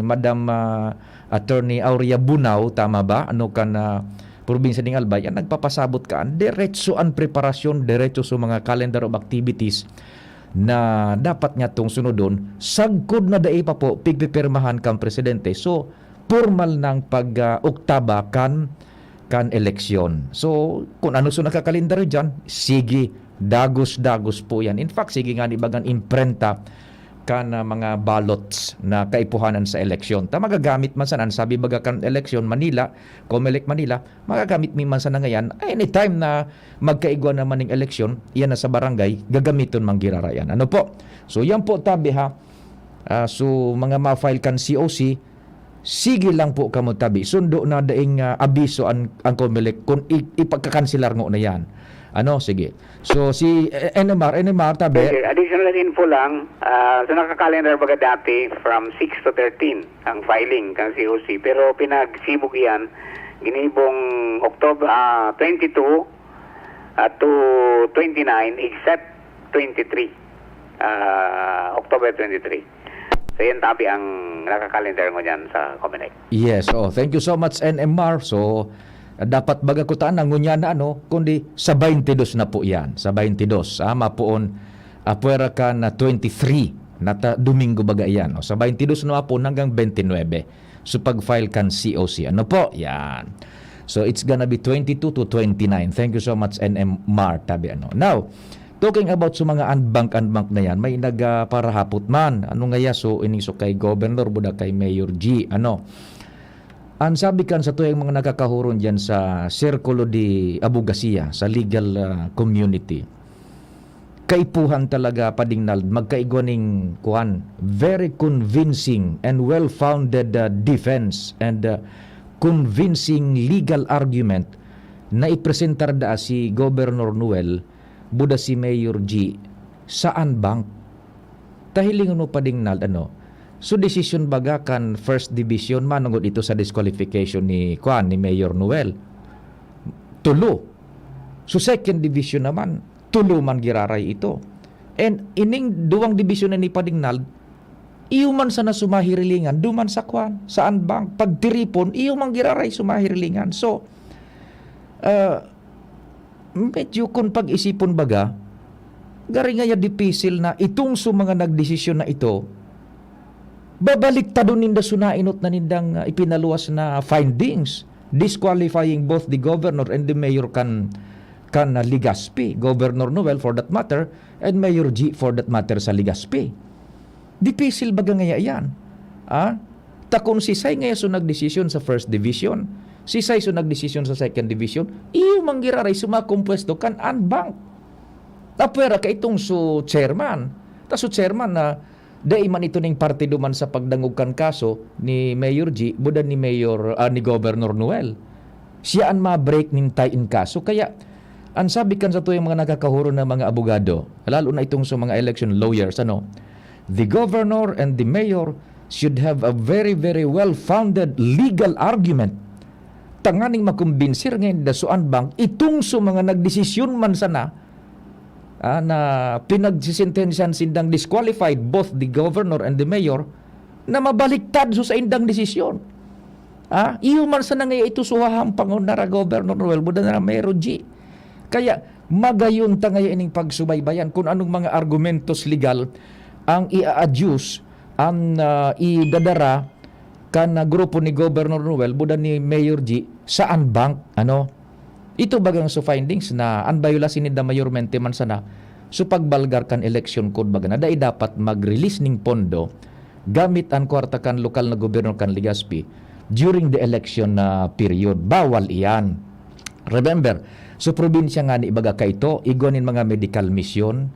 Madam, ah, Attorney Aurea Bunao, tama ba? Ano kan, ah, probinsya ning Albay, yan nagpapasabot kan diretso an preparasyon, diretso sa mga calendar of activities na dapat niyatong sunodon, sagkod na dai pa po pigpipirmahan kan presidente. So, pormal nang pag, ah, oktaba kan, kan eleksyon. So, kung ano so nakakalendaryo diyan, sige, dagos-dagos po yan. In fact, sige nga ni bagan imprenta kan, ah, mga ballots na kaipuhanan sa eleksyon. Ta magagamit man sana, sabi baga kan eleksyon, Manila, Comelec Manila, magagamit mi man sana ngayan, anytime na magkaigwa naman ning eleksyon, iyan na sa barangay, gagamiton man girara yan. Ano po? So, yan po, tabi ha. Ah, so, mga ma-file kan C O C, sige lang po kamo tabi. Sundo na daing, ah, abiso an, ang Comelec kung i-, ipagkakanselar ngo na yan. Ano? Sige. So, si, eh, N M R, N M R, tabi. Sige, additional info lang. Ah, so, nakakalendar baga dati from six to thirteen ang filing kan C O C. Pero pinagsibog iyan, ginibong October, ah, twenty-two, ah, to twenty-nine, except twenty-three, ah, October twenty-three. So, yan tabi ang nakakalendar ngo dyan sa Comelec. Yes, oh, thank you so much, N M R. So, dapat baga kutaan na ngunyan na ano, kundi sa twenty-two na po yan. Sa twenty-two, ah, mapoon, apwera ka na twenty-three, na ta-, Domingo baga yan. O, sa twenty-two na po hanggang twenty-nine. So, pag-file kan C O C. Ano po? Yan. So, it's gonna be twenty-two to twenty-nine. Thank you so much, N M R, tabi ano. Now, talking about sa mga unbank-unbank na yan, may nagparahapot man. Ano nga ya? So, ini so kay Governor, buda kay Mayor G, ano? Ang sabi kan sa tuyang mga nakakahuron dyan sa Sirkulo de Abogasiya, sa legal, ah, community, kaipuhan talaga, padingnal, magkaigwa ning, kuwan, very convincing and well-founded, ah, defense and, ah, convincing legal argument na ipresentar daa si Governor Noel buda si Mayor G, saan bank? Tahilingon mo pa ding nal-, ano? So, desisyon baga kan first division, manongod ito sa disqualification ni, kwan, ni Mayor Noel. Tulo. So, second division naman, tulo man giraray ito. And ining duwang division na ni Pading Nald, iyo man sana sumahirilingan, duman sa kwan, saan bank, pagtiripon, iyo man giraray sumahirilingan. So, ah, medyo kun pag-isipon baga, gari ngaya dipisil na itong sa mga nagdesisyon na ito, babaliktadon ninda so nainot na nindang, ah, ipinaluwas na findings, disqualifying both the governor and the mayor kan, kan, ah, Legazpi, Governor Noel for that matter, and Mayor G for that matter sa Legazpi. Dipisil baga ngaya yan? Ah? Ta kun si Sai ngaya so nagdesisyon sa first division, si Sai so nagdesisyon sa second division, iyo man giraray sumakumpwesto kan an bank. Apwera ka itong so chairman. Ta so chairman na dai man ito ning parte duman sa pagdangog kan kaso ni Mayor G, buda ni Mayor, ah, ni Governor Noel. Siya an ma-break nin tie in kaso. Kaya, an sabi kan satuyang mga nakakahuro na mga abogado, lalo na itong sa mga election lawyers, ano, "The governor and the mayor should have a very, very well-founded legal argument tanganing makumbinsir ngayon da so an bank itong sa mga nagdesisyon man sana, ah, na pinagsisentensyahan sindang disqualified both the governor and the mayor, na mabaliktad so saindang desisyon." Ah, iyo man sana ngaya ito so hahampangon na ra Governor Noel, buda na ra Mayor G. Kaya magayon ta ngaya ining pagsubaybayan kun anong mga argumentos legal ang i-a-adduce, ang, ah, idadara kan, ah, grupo ni Governor Noel, buda ni Mayor G, sa an bank, ano? Ito bagang so findings na an bayulasyon ninda mayormente man sana so pagbalgar kan election code baga na dai dapat mag-release ning pondo gamit an kwarta kan lokal na gobyerno kan Legazpi during the election na period. Bawal iyan. Remember, so probinsya ngani baga kaito, igwa nin mga medical mission,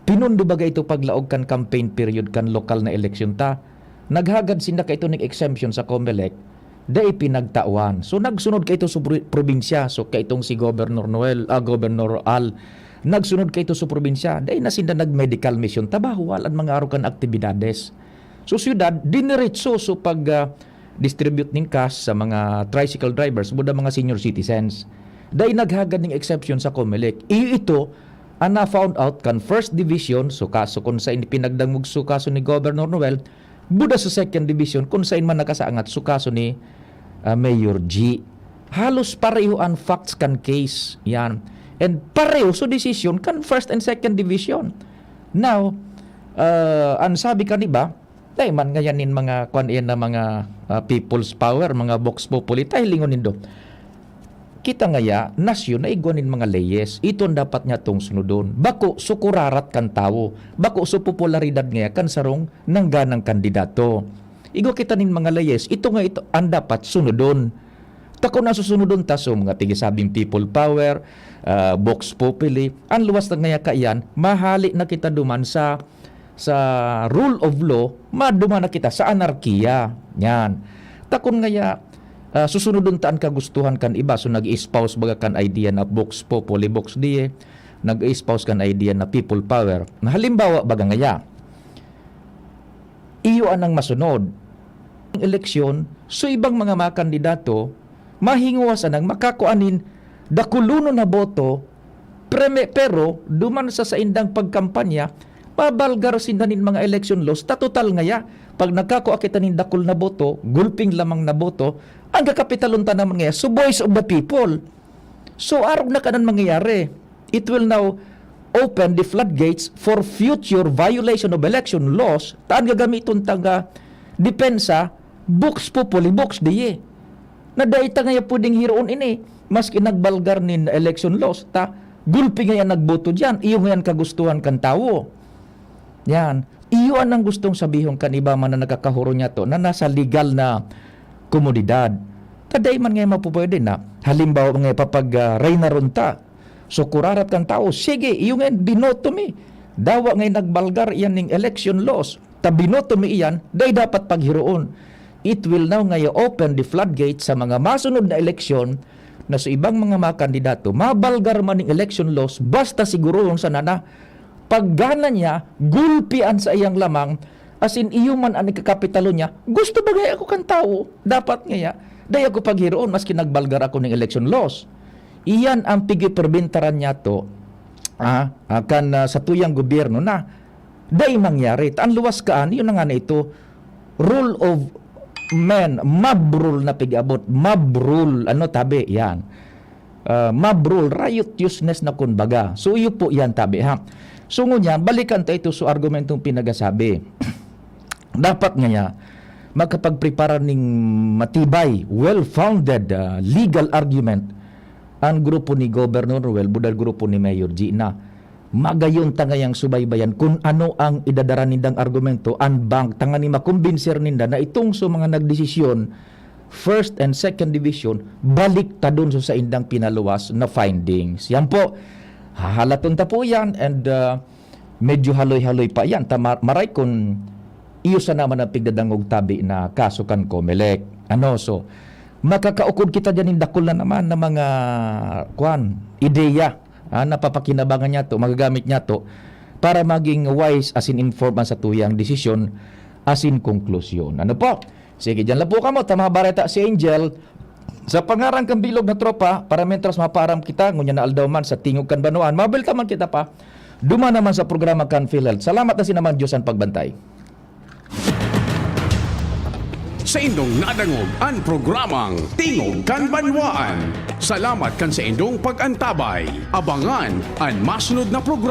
pinundo baga ito paglaog kan campaign period kan lokal na eleksyon ta. Naghagad sinda kaito ning exemption sa Comelec, dai pinagtawan. So, nagsunod kaito sa pro-, probinsya. So, kaitong si Governor Noel, ah, Governor Al, nagsunod kaito sa probinsya. Dai na sinda nag-medical mission. Ta bawal an mga arog kan aktibidades. So, syudad, diniretso so pag, ah, distribute nin cash sa mga tricycle drivers, buda mga senior citizens. Dai naghagad ning exception sa Comelec. Iyo ito, an na-found out kan First Division, so kaso kun sain pinagdangog so kaso ni Governor Noel, buda sa Second Division, kun sain man nakasaangat so kaso ni, ah, Mayor G. Halos pareho an facts kan case. Yan. And pareho so decision kan First and Second Division. Now, ah, an sabi kan iba, dai man ngayan nin mga, kwan iyan na mga, ah, people's power, mga vox populi, ta hilingon nindo. Kita ngaya, nasyon na igwa nin mga leyes. Ito an dapat niya tong sunodon. Bako so kurarat kan tawo. Bako so popularidad ngaya kan sarong nangganang kandidato. Igwa kita nin mga leyes. Ito nga ito an dapat sunodon. Ta kun an susunodon ta so mga tigisabing people power, ah, vox populi, an luwas na ngaya kaiyan, mahale na kita duman sa, sa rule of law, maduman na kita sa anarkiya. Yan. Ta kun ngaya, ah, susunodon ta an kagustuhan kan iba, so nag-espouse baga kan idea na vox populi, vox Dei, nag-espouse kan idea na people power. Na halimbawa baga ngaya, iyo anang masunod. Eleksyon, so ibang mga, mga kandidato, mahinguha sanang makakua nin dakulonon na boto, preme-, pero duman sa saindang pagkampanya, mabalgar sinda nin mga election laws. Ta total ngaya, pag nagkakua kita nin dakul na boto, gulping lamang na boto, ang kakapitalon ta naman ngaya, so voice of the people. So, arog na kanan mangyayari. It will now open the floodgates for future violation of election laws. Ta an gagamiton ta nga depensa, vox populi, vox Dei. Na dai ta ngaya pwedeng hiroon ini, maski nagbalgar nin election laws, ta gulpi ngaya nagboto diyan, iyo ngayan kagustuhan kan tawo. Yan. Iyo anang gustong sabihon kan iba man na nagkakahuro niyato na nasa legal na komunidad. Ta dai man ngaya mapupwede na, halimbawa, ngaya papag, ah, raynaron ta. So, kurarat kan tawo, sige, iyo ngayan binoto mi. Dawa ngaya nagbalgar iyan ning election laws. Ta binoto mi iyan, dai dapat paghiroon. It will now ngaya open the floodgate sa mga masunod na eleksyon na sa ibang mga mga kandidato, mabalgar man ning election laws, basta sigurohon sana na paggana niya, gulpi an saiyang lamang, as in, iyo man an ikakapitalo niya, gusto bagay ako kan tawo, dapat ngaya, dai ako paghiroon, maski nagbalgar ako ning election laws. Iyan ang pigiperbentaran niya to, ah, ah, kan, ah, sa tuyang gobyerno na dai mangyari. Ta an luwas kaan, yun na nga na ito, rule of men, mob rule na pig-abot, mob rule, ano, tabi, yan. Ah, mob rule, riotiousness na kumbaga. So, iyo po yan, tabi, ha. So, ngunyan, balikan ta ito sa argumentong pinagasabi. Dapat ngaya, makapagprepara ning matibay, well-founded, ah, legal argument ang grupo ni Governor Noel, buda grupo ni Mayor Gina. Magayon ta ngayang subaybayan kun ano ang idadara nindang argumento, an bank, tanganing makumbinser ninda na itong sa mga nagdesisyon, first and second division, baliktadon sa saindang pinaluwas na findings. Yan po, hahalaton ta po yan and, ah, medyo haloy-haloy pa yan. Ta mar-, maray kun iyo sana man ang pigdadangog tabi na kaso kan Comelec. Ano, so, makakaukod kita dyan ng dakul na naman na mga, kwan, ideya, ah, na papakinabangan niya to, magagamit niya to para maging wise as in informed ang satuyang desisyon as in konklusyon. Ano po? Sige, dyan lang po kamo, tama bareta si Angel. Sa pangaran kan bilog na tropa, para mentras mapaaram kita, ngunyan na aldaw man sa tingog kan banwaan, mabilta man kita pa. Duma naman sa programa kan PhilHealth. Salamat na sinaman Diyos ang pagbantay. Saindong nadangog an programang Tingog kan Banwaan. Salamat kan saindong pag-antabay. Abangan an masunod na programa.